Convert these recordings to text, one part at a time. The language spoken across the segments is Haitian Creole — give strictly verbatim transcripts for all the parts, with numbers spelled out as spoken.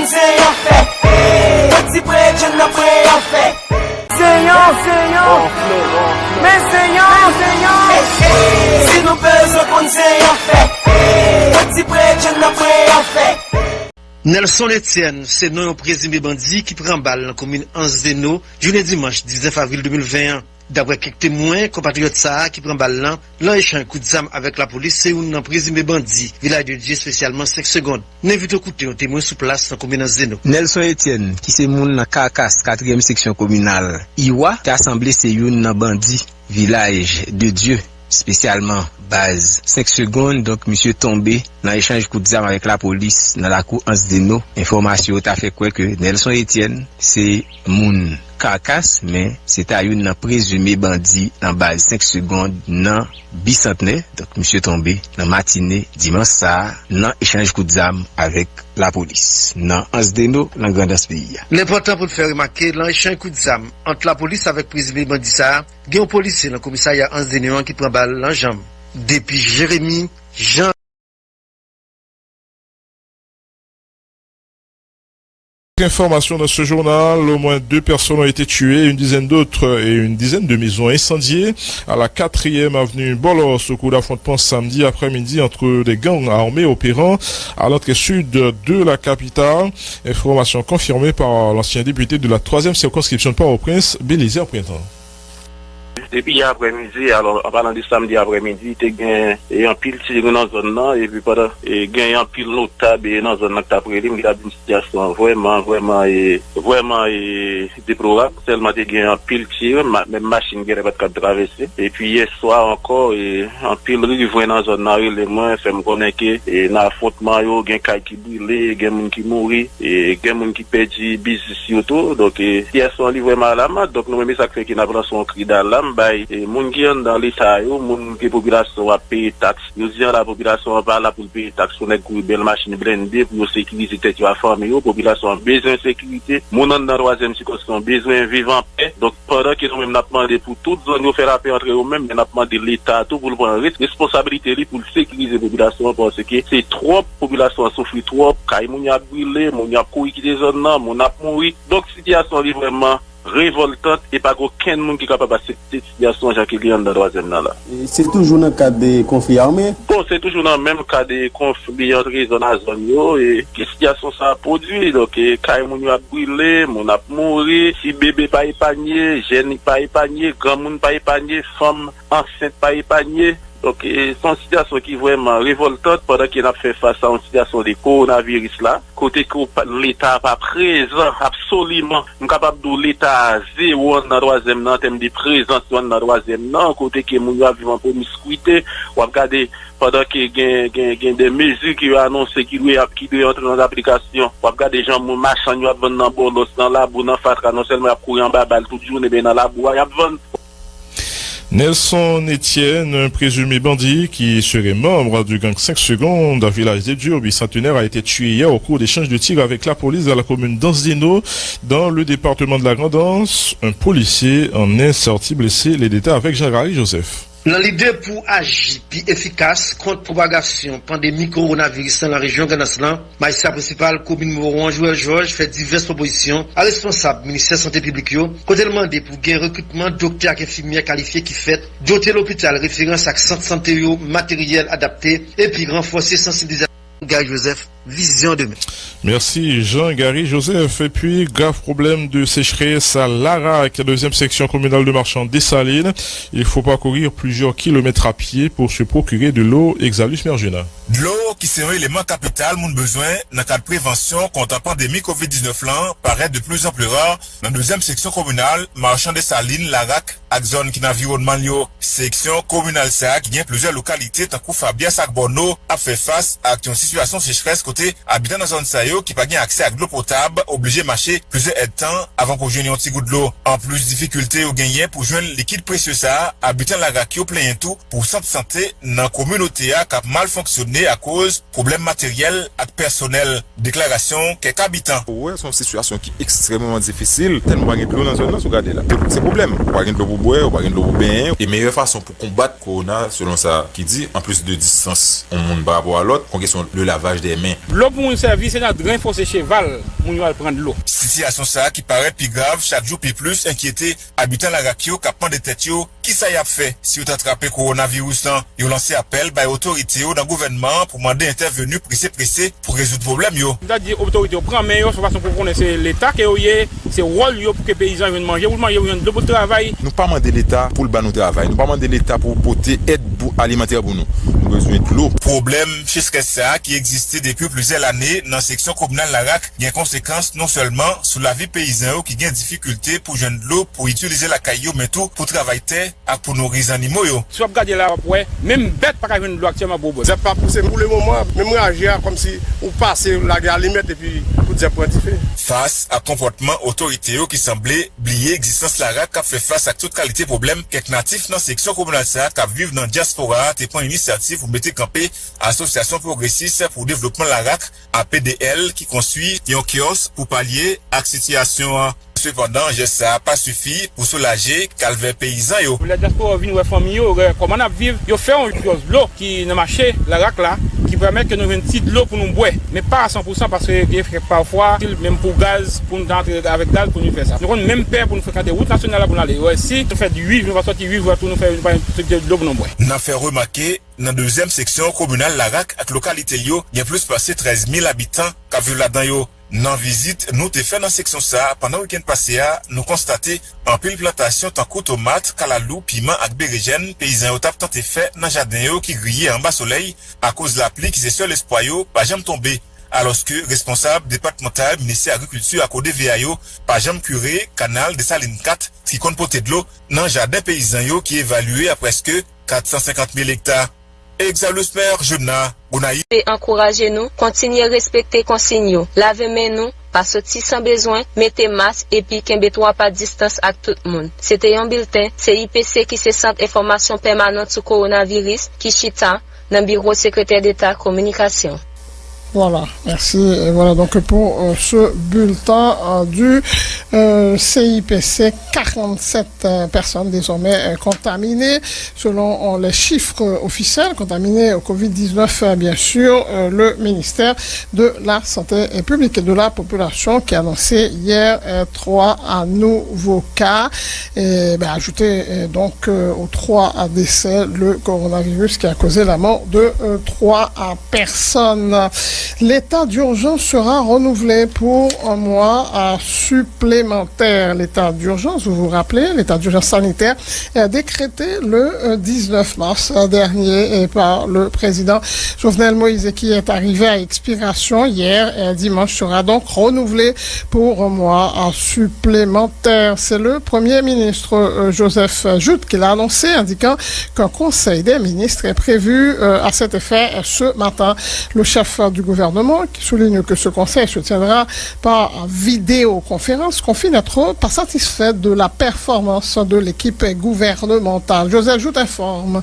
Se yon fèt. Pati prè John nan prè yon fèt. Se yon, se yon. Men se yon, se yon. Si nou bezwen konn se yon fèt. Pati prè John nan prè yon fèt. Nelson Etienne se non yon prezime bandi ki pran bal nan komin Anzdeno jounen dimanch diznèf avril de mil ven an. Daprè kèk temwen, konpatriyòt sa a ki pran bal lan, lan echanj kout zam avèk lapolis, se youn nan prezime bandi Vilaj de Dye, espesyalman Senk Segonn. N envite w koute yon temwen sou plas nan komin Anzdeno. Nelson Etienne, ki se moun nan Kakas, katriyèm seksyon kominal Iwa, ta sanble se youn nan bandi Vilaj de Dye, espesyalman baz Senk Segonn, donk misye tonbe nan echanj kout zam avèk lapolis nan lakou Anzdeno. Enfòmasyon yo ta fè kwè ke Nelson Etienne se moun Kakas, men se ta youn nan prezime bandi nan baz Senk Segonn nan Bisantnè. Donk, misye tonbe nan matine dimanch sa a nan echanj kout zam avèk lapolis nan Anzdeno, nan Grandans peyi a. L enpòtan pou n fè remake, lan echanj kout zam ant lapolis avèk prezime bandi sa a, gen yon polisye nan komisarya Anzdeno an ki pran bal lan janm. Depi Jeremi Jan. Information dans ce journal, au moins deux personnes ont été tuées, une dizaine d'autres et une dizaine de maisons incendiées à la quatrième avenue Boulos au cours d'affrontements samedi après-midi entre des gangs armés opérant à l'entrée sud de la capitale. Information confirmée par l'ancien député de la troisième circonscription de Port-au-Prince, Bélizaire Printemps. Depi yè aprèmidi, alò, an palan de samdi aprèmidi, te gen e, anpil tire nan zòn nan, epi pandan e, gen anpil notab e, nan zòn nan k t ap rele m, ki t ap di m sitiyasyon an vrèman, vrèman, e, vrèman e, deplorab. Sèlman te gen anpil tire, ma, menm machin genlè pa t kab travèse. Epi yè swa ankò, e, anpil rivren nan zòn nan rele mwen, fè m konnen ke e, nan afwontman yo, gen kay ki brile, gen moun ki mouri, e, gen moun ki pèdi biznis yo tou. Donk, e, sitiyasyon an li vrèman alaman. Donk, nou menm, e sa k fè ke n ap lanse yon kri dalam bay e, moun ki anndan Leta yo, moun ke popilasyon an ap peye taks. Jodi a la, popilasyon an pa la pou l peye taks pou nèg kouri bèl machin blende pou yo sekirize tèt yo ak fanmi yo. Popilasyon an bezwen sekirite. Moun anndan twazyèm sikonskripsyon bezwen viv anpè. Donk, pandan ke nou menm n ap mande pou tout zòn yo fè lapè antre yo menm, men n ap mande Leta tou pou l pran res, responsabilite li pou l sekirize popilasyon an, paske se twòp, popilasyon an soufri twòp, kay moun yo ap brile, moun yo ap kouri kite zòn nan, moun ap mouri. Donk, sitiyasyon an li vrèman revòltan e pa gen okenn moun ki kapab aksepte sitiyasyon an jan ke li anndan twazyèm nan la. Se toujou nan kad de konfli ame? Bon, se toujou nan menm kad de konfli antre zòn a zòn yo e ke sitiyasyon sa a pwodui. Donk, e, kay moun yo ap brile, moun ap mouri, ti bebe pa epanye, jèn pa epanye, granmoun pa epanye, fanm ansent pa epanye. Donk, e, se yon sitiyasyon ki vrèman revòltan pandan ke n ap fè fas a yon sitiyasyon de kowonaviris la, kote ke Leta pa prezan absoliman. M kapab di w Leta a zewo anndan twazyèm nan an tèm de prezans yo anndan twazyèm nan, kote ke moun yo ap viv an pwomiskwite. W ap gade pandan ke gen, gen, gen de mezi ke yo anonse ki dwe ap, ki dwe antre an aplikasyon. W ap gade jan moun machann yo ap vann nan bòlòs, nan labou, nan fatra, non sèlman y ap kouri anba bal tout jounen, men nan labou a y ap vann. Nelson Etienne, un présumé bandit qui serait membre du gang cinq secondes à Village des Dieux au Bicentenaire, a été tué hier au cours d'échanges de tirs avec la police dans la commune d'Anzdeno, dans le département de la Grand'Anse. Un policier en est sorti blessé. Les détails avec Jean-Gary Joseph. Nan lide pou aji pi efikas kont pwopagasyon pandemi kowonaviris lan nan rejyon Grandans lan, majistra prensipal komin Mòwon an, Joël Georges, fè divès pwopozisyon a responsab ministè sante piblik yo, kote l mande pou gen rekritman doktè ak enfimyè kalifye ki fèt, dote lopital referans ak sant sante yo materyèl adapte, epi ranfòse sansibilizasyon. Guy Joseph, Vizyon Demen. Merci Jean-Gary Joseph. Et puis, grave problème de sécheresse à Laraque, deuxième section communale de Marchand Dessalines. Il faut parcourir plusieurs kilomètres à pied pour se procurer de l'eau. Exalus Mergena. Dlo, ki se yon eleman kapital moun bezwen nan kad prevansyon kont pandemi kovid diznèf lan, parèt de plus en plus rare nan deuxième section communale Marchand Dessalines, Laraque, ak zòn ki nan anviwònman l yo. Seksyon kominal sa a ki gen plizyè lokalite tankou Fabyas ak Bòno ap fè fas ak yon sitiyasyon sechrès kote abitan nan zòn sa yo ki pa gen aksè ak dlo potab oblije mache plizyè èdtan avan pou jwenn yon ti gout dlo. Anplis difikilte yo genyen pou jwenn likid presye sa a, abitan Larak yo plenyen tou pou sant sante nan kominote a k ap mal fonksyone akoz pwoblèm materyèl ak pèsonèl. Deklarasyon kèk abitan. Ou wè, se yon sitiyasyon ki ekstrèmeman difisil, tèlman pa gen dlo nan zòn nan, si w gade la. Se, se pwoblèm. Ou pa gen dlo pou bwè, ou pa gen dlo pou benyen. E meyè fason pou konbat kowona, selon sa ki di, anplis de distans yon moun pa rapò a lòt, gon kesyon de lavaj de men. Dlo pou moun sèvi, se nan dren fose cheval moun yo al pran dlo. Sitiyasyon sa a ki parèt pi grav chak jou pi plis enkyete abitan Larak yo k ap mande tèt yo kisa y ap fè si yo ta trape kowonaviris lan. Yo lanse apèl bay otorite yo nan gouvènman an pou mande entèveni prese prese pou rezoud pwoblèm yo. M ta di otorite yo pran men yo, se yon fason pou konnen se Leta ke yo ye, se wòl yo pou ke peyizan jwenn manje pou l manje, pou jwenn dlo pou l travay. Nou pa mande Leta pou l ban nou travay, nou pa mande Leta pou pote èd pou alimantè pou nou. Nou bezwen dlo. Pwoblèm sechrès sa a ki egziste depi plizyè lane nan seksyon kominal Larak gen konsekans non sèlman sou lavi peyizan yo ki gen difikilte pou jwenn dlo pou itilize lakay yo, men tou pou travay tè ak pou nouri zannimo yo. Si w ap gade la, w ap wè, menm bèt pa ka jwenn dlo aktyèlman bò bò. Zèb pa pouse pou lemoman, menm raje a, kòmsi ou pase lage alimèt epi pou zèb pran dife. Fas ak konpòtman otorite yo ki sanble bliye egzistans Larak k ap fè fas ak tout kalite pwoblèm, kèk natif nan seksyon kominal sa a k ap viv nan dyaspora a te pran inisyativ pou mete kanpe Asosyasyon Pwogresis pou Devlopman Larak, A P D L, ki konstwi yon kyòs pou palye ak sitiyasyon an. Sepandan, jès sa a pa sifi pou soulaje kalvè peyizan yo. Lè dyaspora vin wè fanmi yo, wè kòman n ap viv, yo fè yon kyòs dlo ki nan mache Larak la, ki pèmèt ke nou jwenn ti dlo pou nou bwè. Men pa a san pou san, paske gen kèk pafwa, menm pou gaz, pou nou ta antre avèk gaz pou nou fè sa. Nou konn menm pè pou nou frekante wout nasyonal la pou nou ale. Wè, si nou fè uit jou, nou pa sòti uit jou a tou, nou fè, nou pa jwenn dlo pou nou bwè. N ap fè remake, nan dezyèm seksyon kominal Larak ak lokalite l yo, gen plis pase trèz mil abitan k ap viv ladan yo. Nan vizit nou te fè nan seksyon sa a pandan wikenn pase a, nou konstate anpil plantasyon tankou tomat, kalalou, piman ak berejèn peyizan yo t ap tante fè nan jaden yo ki griye anba solèy akoz lapli ki se sèl espwa yo pa janm tonbe. Alòske responsab depatmantal Ministè Agrikilti ak O D V A yo pa janm kire kanal Desalin kat ki konn pote dlo nan jaden peyizan yo ki evalye a prèske kat san senkant mil ekta. Exalus Maire Jona, Gonayiv. Te ankouraje nou kontinye respekte konsiy yo, lave men nou, pa soti san bezwen, mete mas epi kenbe twa pa distans ak tout moun. Se te yon bilten C I P C ki se Sant Enfòmasyon Pèmanan sou Kowonaviris ki chita nan biwo Sekretè Deta Kominikasyon. Voilà, merci. Et voilà donc pour euh, ce bulletin euh, du euh, C I P C. quarante-sept euh, personnes désormais euh, contaminées. Selon euh, les chiffres officiels, contaminées au covid dix-neuf, euh, bien sûr, euh, le ministère de la Santé publique et de la Population qui a annoncé hier euh, trois euh, nouveaux cas. Et ben, ajouté euh, donc euh, aux trois décès le coronavirus qui a causé la mort de euh, trois euh, personnes. L'état d'urgence sera renouvelé pour un mois euh, supplémentaire. L'état d'urgence, vous vous rappelez, l'état d'urgence sanitaire euh, décrété le euh, dix-neuf mars euh, dernier euh, par le président Jovenel Moïse et qui est arrivé à expiration hier euh, dimanche sera donc renouvelé pour un mois euh, supplémentaire. C'est le Premier ministre euh, Joseph Jouthe qui l'a annoncé, indiquant qu'un conseil des ministres est prévu euh, à cet effet euh, ce matin. Le chef du gouvernement, qui souligne que ce conseil se tiendra par vidéoconférence, confie n'être pas satisfait de la performance de l'équipe gouvernementale. Joseph Jouthe informe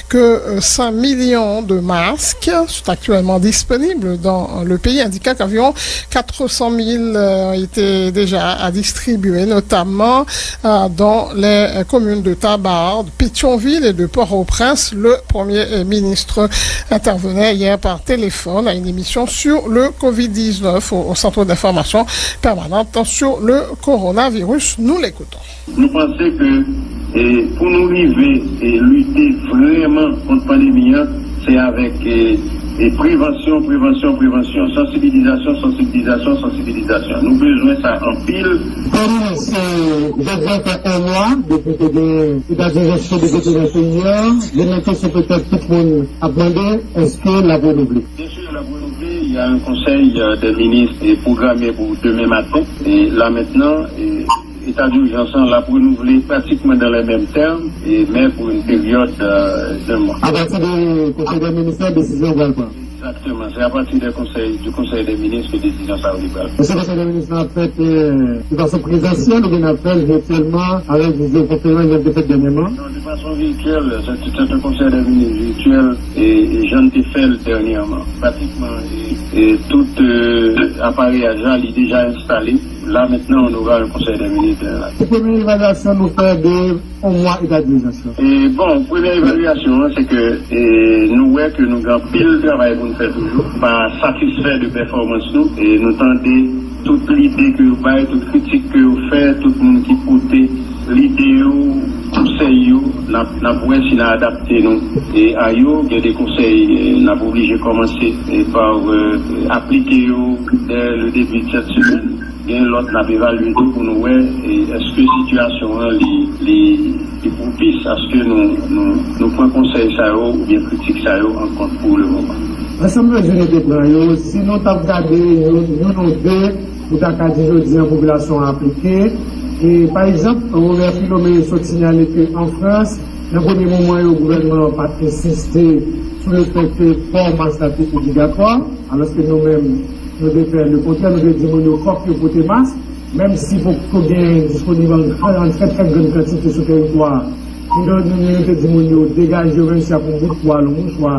que euh, cinq millions de masques sont actuellement disponibles dans le pays, indiquant qu'environ quatre cent mille euh, ont été déjà distribués, notamment euh, dans les euh, communes de Tabarre, de Pétionville et de Port-au-Prince. Le Premier euh, ministre intervenait hier par téléphone à une émission sur le covid dix-neuf au, au Centre d'information permanente sur le coronavirus. Nous l'écoutons. Nou panse ke e, pou nou rive e, lite vrèman kont pandemi an, se avèk e, e, prevansyon, prevansyon, prevansyon, sansibilizasyon, sansibilizasyon, sansibilizasyon. Nou bezwen sa anpil. Kòm se Jovnèl fè yon mwa depi te gen eta dijans ki dekrete nan peyi a, gen yon kesyon petèt tout moun ap mande, èske l ap renouvle? Byen si, l ap renouvle. Il y a un conseil euh, des ministres est programmé pour demain matin. Et là maintenant, et Eta dijans lan, l ap renouvle pratikman dans les mêmes termes, e, men pou yon peryòd euh, de mwa. Apati de konsèy dè minis la, desizyon an pral pran. Exactement, c'est à partir des conseils, du conseil des ministres que décision sa yo li pral. Èske konsèy dè minis la ap fèt euh, de fason prezansyèl oubyen ap fèt vityèlman avèk vizyokonferans jan te fèt dènyèman? Non, de façon virtuelle, c'est c'est un conseil des ministres virtuel et, et jan te fè l dènyèman. Pratikman, e, e tout euh, Apareyaj la, li deja enstale. La, maintenant, on aura un conseil des ministres. Premye evalyasyon nou fè de yon mwa eta dijans lan. E bon, premye evalyasyon an, se ke e, nou wè ke nou gen anpil travay pou n fè toujou. Pa satisfè de pèfòmans nou. E nou tande tout lide ke yo bay, tout kritik ke yo fè, tout moun ki pote lide yo, konsèy yo, n ap, n ap wè si n a adapte nou e a yo. Gen de konsèy, e, n ap oblije kòmanse e pa e, aplike yo dès le début de cette semaine. Gen lòt n ap evalye tou pou nou wè e, èske sitiyasyon an li, li, li pwopis aske nou, nou, nou pran konsèy sa yo oubyen kritik sa yo an kont pou le moman. Ansanm mezi nou te pran yo, si nou t ap gade youn, youn ou de, nou ta ka di jodi an popilasyon an aplike. E, pa egzanp, Robert Philomé sot sinyale ke an Frans, nan premye moman yo, gouvènman an pa t ensiste sou le fèt ke pò mas la te obligatwa, alòske nou menm, nou te fè lekontrè, nou te di moun yo fòk yo pote mas, menm si poko gen disponib an gran, an trè, trè grann kantite sou teritwa a. Nou, nou, nou te di moun yo degaje yo, menm si y ap yon bout twal, yon mouchwa,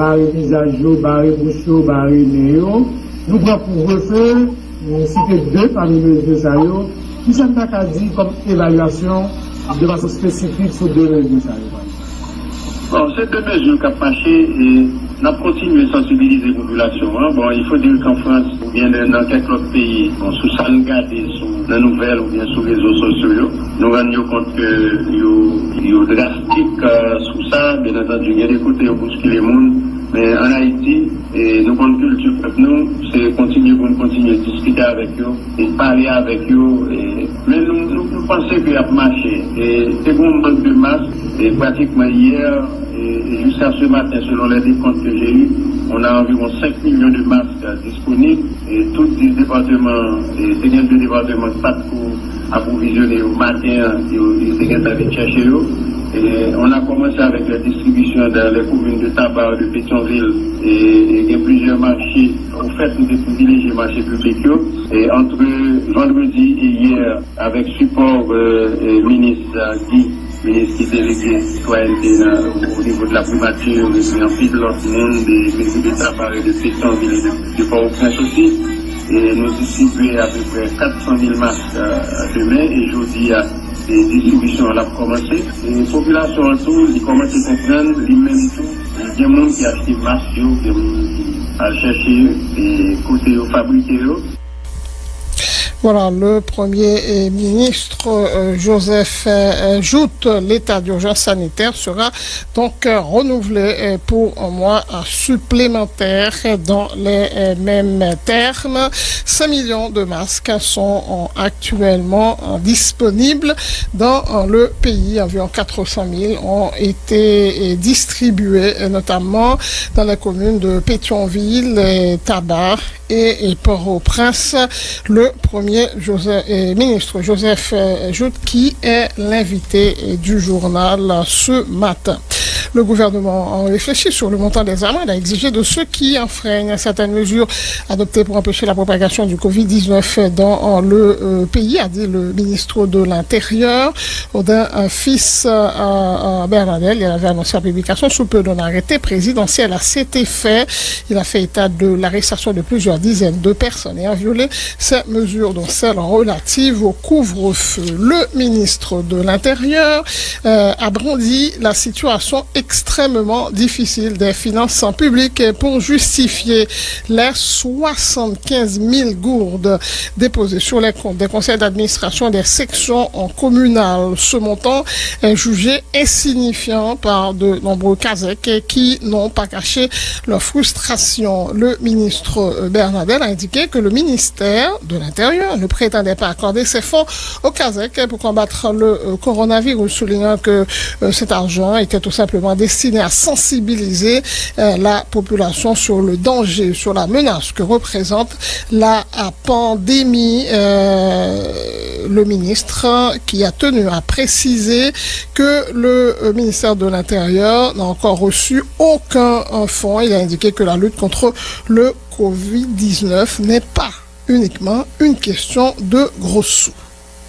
bare vizaj yo, bare bouch yo, bare nen yo. Nou pran kouvrefe, nou site de pami mezi sa yo. Kisa n ta ka di kòm evalyasyon de fason espesifik sou de mezi sa yo? Bon, se de mezi k ap mache e n ap kontinye sansibilize popilasyon an. Bon, il faut dire qu'en France, oubyen nan, nan kèk lòt peyi, bon, sou sa n gade sou, nan nouvèl oubyen sou rezo sosyo yo, nou rann yo kont ke yo, yo drastik e, sou sa. Byen antandi, gen de kote yo bouskile moun, men ann Ayiti, e nou konn kilti pèp nou, se kontinye pou n kontinye diskite avèk yo e pale avèk yo. E, men nou, nou, nou panse ke y ap mache. E te gen yon mank de mas, e pratikman yè, e, e jusqu'à ce matin, selon les décomptes que j'ai eus, on a environ cinq millions de masques, euh, disponibles. E tout dis depatman, e te gen de depatman ki pa t ko apwovizyone yo maten an, yo, yo te gentan vin chèche yo. E on a commencé avec la distribution dans les communes de Tabar, de Pétion-Ville, e, e gen plizyè mache. Ofèt, nou te privilejye mache piblik yo. E ant vandredi e yè, avèk sipò, euh, e minis, euh, Guy, minis ki delege sitwayènte nan, o nivo de la primati, epi anpil lòt moun de mezi de Tabar e de Pétion-Ville e de, de Pòtoprens osi. E nou distribye apeprè kat san mil mask, euh, demen, e jodi a, e distribisyon an ap kòmanse. E popilasyon an tou, li kòmanse konprann, li menm tou, gen moun ki achte mask yo, gen moun ki al chèche, e kote yo fabrike yo. Voilà, le Premier ministre euh, Joseph euh, Jouthe, l'état d'urgence sanitaire sera donc euh, renouvelé euh, pour un mois euh, supplémentaire. Dans les euh, mêmes termes, cinq millions de masques sont euh, actuellement euh, disponibles dans euh, le pays. Environ quatre cent mille ont été euh, distribués, euh, notamment dans les communes de Pétion-Ville, euh, Tabar et, et Port-au-Prince. Le premier Joseph, euh, ministre Joseph euh, Jouthe, qui est l'invité euh, du journal euh, ce matin. Le gouvernement a réfléchi sur le montant des amendes à exiger de ceux qui enfreignent certaines mesures adoptées pour empêcher la propagation du covid dix-neuf dans euh, le euh, pays, a dit le ministre de l'Intérieur, Odin euh, Fils euh, euh, Bernadel. Il avait annoncé la publication sous peu d'un arrêté présidentiel à cet effet. Il a fait état de l'arrestation de plusieurs dizaines de personnes ayant violé ces mesures, dont celles relatives au couvre-feu. Le ministre de l'Intérieur euh, a brandi la situation extrêmement difficile des finances publiques pour justifier les soixante-quinze mille gourdes déposées sur les comptes des conseils d'administration des sections communales. Ce montant est jugé insignifiant par de nombreux Kazèk qui n'ont pas caché leur frustration. Le ministre Bernadel a indiqué que le ministère de l'Intérieur ne prétendait pas accorder ces fonds aux Kazèk pour combattre le euh, coronavirus, soulignant que euh, cet argent était tout simplement destiné à sensibiliser euh, la population sur le danger, sur la menace que représente la euh, pandémie. Euh, le ministre qui a tenu à préciser que le euh, ministère de l'Intérieur n'a encore reçu aucun euh, fonds. Il a indiqué que la lutte contre le covid dix-neuf n'est pas uniquement une question de gros sous.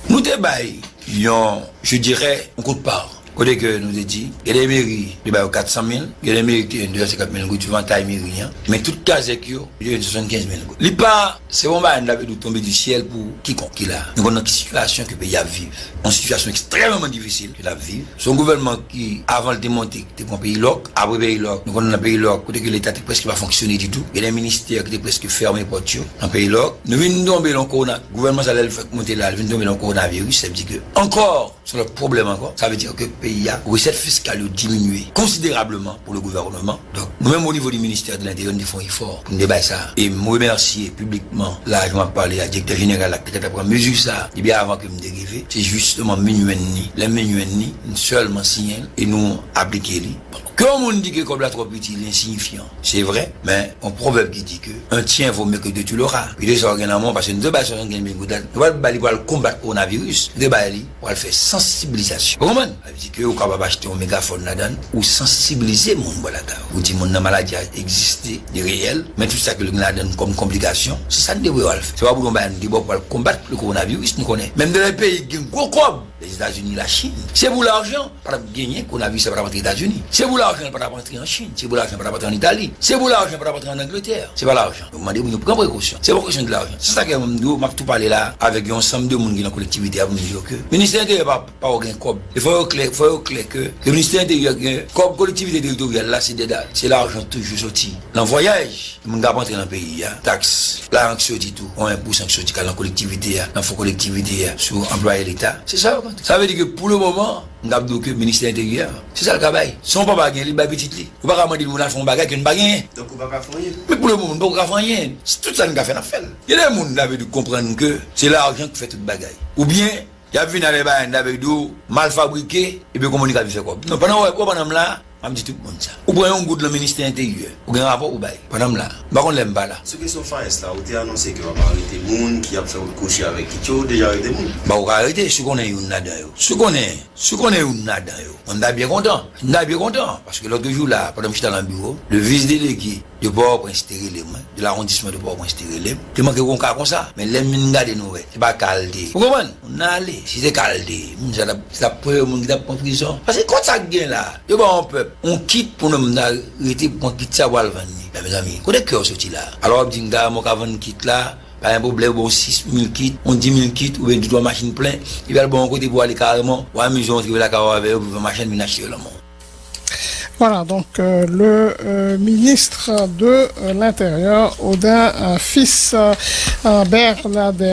Nou te bay yon, je dirais, yon kout pa. Kote ke nou te di, gen de meri, yo ba yo kat san mil, gen de meri ki te jwenn de san senkant mil goud sou vantay meri an, men tout kazèk yo, yo te jwenn swasannkenz mil goud. Li pa, se pa yon bagay n ap di tonbe di syèl pou kikonk ki la. Nou konn nan ki sitiyasyon ke peyi a ap viv. Yon sitiyasyon ekstrèmeman difisil ke l ap viv. Se yon gouvènman ki, avan l te monte, te pran peyi lòk, apre peyi lòk, nou konn nan peyi lòk, kote ke Leta te prèske pa fonksyone ditou. Gen de ministè ki te prèske fèmen pòt yo nan peyi lòk. Nou vin tonbe nan kowona, gouvènman sa lè l fèk monte la, l vin tonbe nan kowonaviris, sa vle di ke ankò, se yon lòt pwoblèm ankò. Sa vle di ke peyi a, resèt fiskal yo diminye konsiderableman pou le gouvènman. Donk, nou menm o nivo di ministè de lenteryè, nou te fè yon efò pou nou te bay sa. E m remèsye piblikman, la, jan m ap pale a, direktè jeneral la, ki te gentan pran mezi sa, depi avan ke m te rive. Se jisteman m vin jwenn li. Lè m vin jwenn li, m sèlman siyen l e nou aplike li. Bon, ke yon moun di ke kòb la twò piti, li ensiyifyan, se vre, men yon pwovèb ki di ke un tien vaut mieux que deux tu l'auras. Pito sa w gen nan men w, paske nou te bay swasannkenz mil goud la, nou pa t ba li pou al konbat kowonaviris, nou te bay li pou al fè sansibilizasyon. Ou konprann? Sa vle di ke ou kapab achte yon megafòn ladan l, ou sansibilize moun bò lakay ou. Ou di moun nan maladi a egziste, li reyèl, men tout sa ke l gen ladan l kòm konplikasyon, se sa n te voye w al fè. Se pa pou yon bagay nou te ba w pou al konbat le kowonaviris, nou konnen. Menm de lè peyi ki gen gwo kòb, Lèzetazini, Lachin. Se pou lajan, pa t ap genyen, kowonaviris la pa t ap antre Etazini. Se pou lajan, l pa t ap antre an Chin. Se pou lajan, l pa t ap antre an Itali. Se pou lajan, l pa t ap antre an Angletè. Se pa lajan. Donk, mande moun yo pran prekosyon. Se pa kesyon de lajan. Se sa ke mwen m di w, m ap tou pale la avèk yon ansanm de moun ki nan kolektivite a pou m di yo ke Ministè Enteryè pa, pa gen kòb. E fò yo klè, fò yo klè ke, ke Ministè Enteryè gen kòb kolektivite teritoryal la, se dèda, se lajan toujou soti nan vwayaj. Moun k ap antre nan peyi a, taks, lajan k soti tou, yon en pousan k soti k al nan kolektivite a, nan fon kolektivite a, sou anplwaye Leta. Se sa yo konte. Sa vle di ke pou le moman, m t ap di w ke Ministè Enteryè, se sa l ka bay. Si yon papa gen li, l bay pitit li. Ou pa ka mande l pou l al fè yon bagay ke n pa genyen. Donk ou pa ka fè anyen. Men pou le moman, nou poko ka fè anyen. Si tout sa n ka fè, n ap fè l. Gen de moun, sa vle di, konprann ke se lajan ki fè tout bagay. Oubyen, y ap vin avèk bagay, n ap di w, mal fabrike, epi kòman li ka vin fè kòb. Non, pandan w wè, w wè pandan m la, m ap di tout moun sa. Ou pran yon goud nan Ministè Enteryè, ou gen rapò ou bay. Pandan m la, m pa konn lè m pa la. Sou kesyon FAES la, ou te anonse ke w ap arete moun ki ap fè wout kwochi avèk kit yo, ou deja arete moun? M pako ka arete, si w konnen youn ladan yo. Si w konnen, si w konnen youn ladan yo, mwen m ta byen kontan. M ta byen kontan, paske lòt jou la, pandan m chita nan biwo, le vis delege de Pòtoprens te rele mwen, de lawondisman de Pòtoprens te rele m, te manke yon ka konsa. Men lè m vin gade nouvèl, se pa ka l te ye. Ou konprann? Moun nan ale, si se ka l te ye, moun sa t ap, se t ap premye moun ki t ap pran prizon. Paske kòb sa k gen la, yo ba yon pèp yon kit pou nou menm ta rete pou pran kit sa pou al vann li. Men mezanmi, kote kè w soti la? Alò w ap di m kareman w ka vann kit la, pa gen pwoblèm, bon, sis mil kit, yon di mil kit, oubyen de twa machin plen, epi al ba w yon kote pou w ale kareman, w amize w antre lakay w avè yo, pou fè machann vin achte yo lan men w. Voilà, donc euh, le euh, ministre de euh, l'Intérieur, Odin euh, Fils euh, Bernadette.